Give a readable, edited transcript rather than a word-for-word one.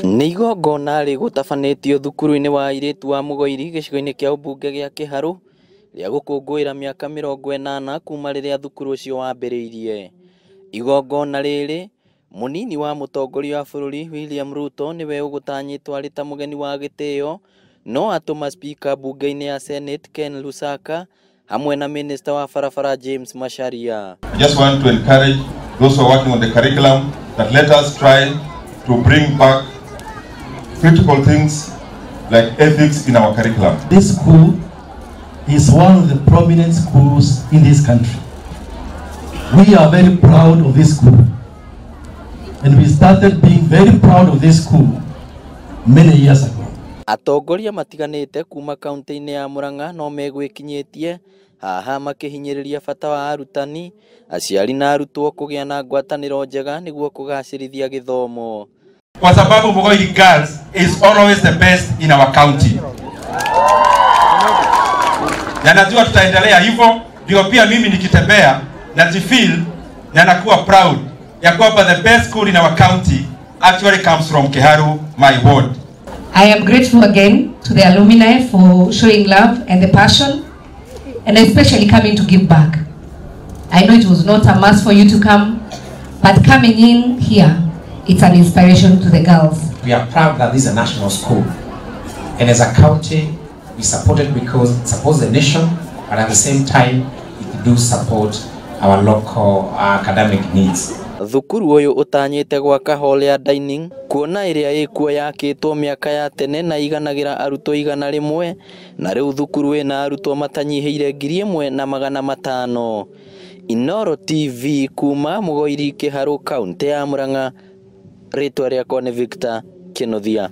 Nĩ igongona rĩgũtabanĩtio thukuru-inĩ wa airĩtu wa Mũgoiri gĩcigo-inĩ kĩa ũmbunge gĩa Kĩharũ rĩa gũkũngũĩra mĩaka 80 kuma rĩrĩa thukuru ũcio wambĩrĩirie. Igongona rĩrĩ mũnini wa mũtongoria wa bũrũri William Ruto nĩwe ũgũtanyĩtwo arĩ ta mũgeni wa gĩtĩo, no atũma spika mbunge-inĩ ya Senate Ken Lusaka hamwe na minista wa barabara James Macharia. I just want to encourage those who are working on the curriculum that let us try to bring back critical things like ethics in our curriculum. This school is one of the prominent schools in this country. We are very proud of this school. And we started being very proud of this school many years ago. Atongoria matiganĩte kuma kaunti-inĩ ya Murang'a no megwĩkinyĩtie haha makĩhinyĩrĩria bata wa arutani, aciari na arutwo kũgĩa na ngwatanĩro njega nĩguo kũgacĩrithia gĩthomo. Kwa sababu Mugoiri Girls is always the best in our county. Na najua tutaendelea hivyo, ndio pia mimi nikitembea najifeel na nakuwa proud ya kwamba the best school in our county actually comes from Kiharu, my ward. I am grateful again to the alumni for showing love and the passion, and especially coming to give back. I know it was not a must for you to come, but coming in here, it's an inspiration to the girls. We are proud that this is a national school, and as a county, we support it because it supports the nation, but at the same time, it do support our local academic needs. Thukuru ũyũ ũtanyĩte gwaka hall ya dining kuona ĩrĩa ĩkuo yakĩtwo mĩaka ya tene na iganagĩra arutwo 100 na rĩu thukuru ĩna arutwo matanyihĩire 1500. Inooro TV kuma Mũgoiri Kĩharũ kaunti ya Murang'a, rĩtwa rĩakwa nĩ Victor Kĩnuthia.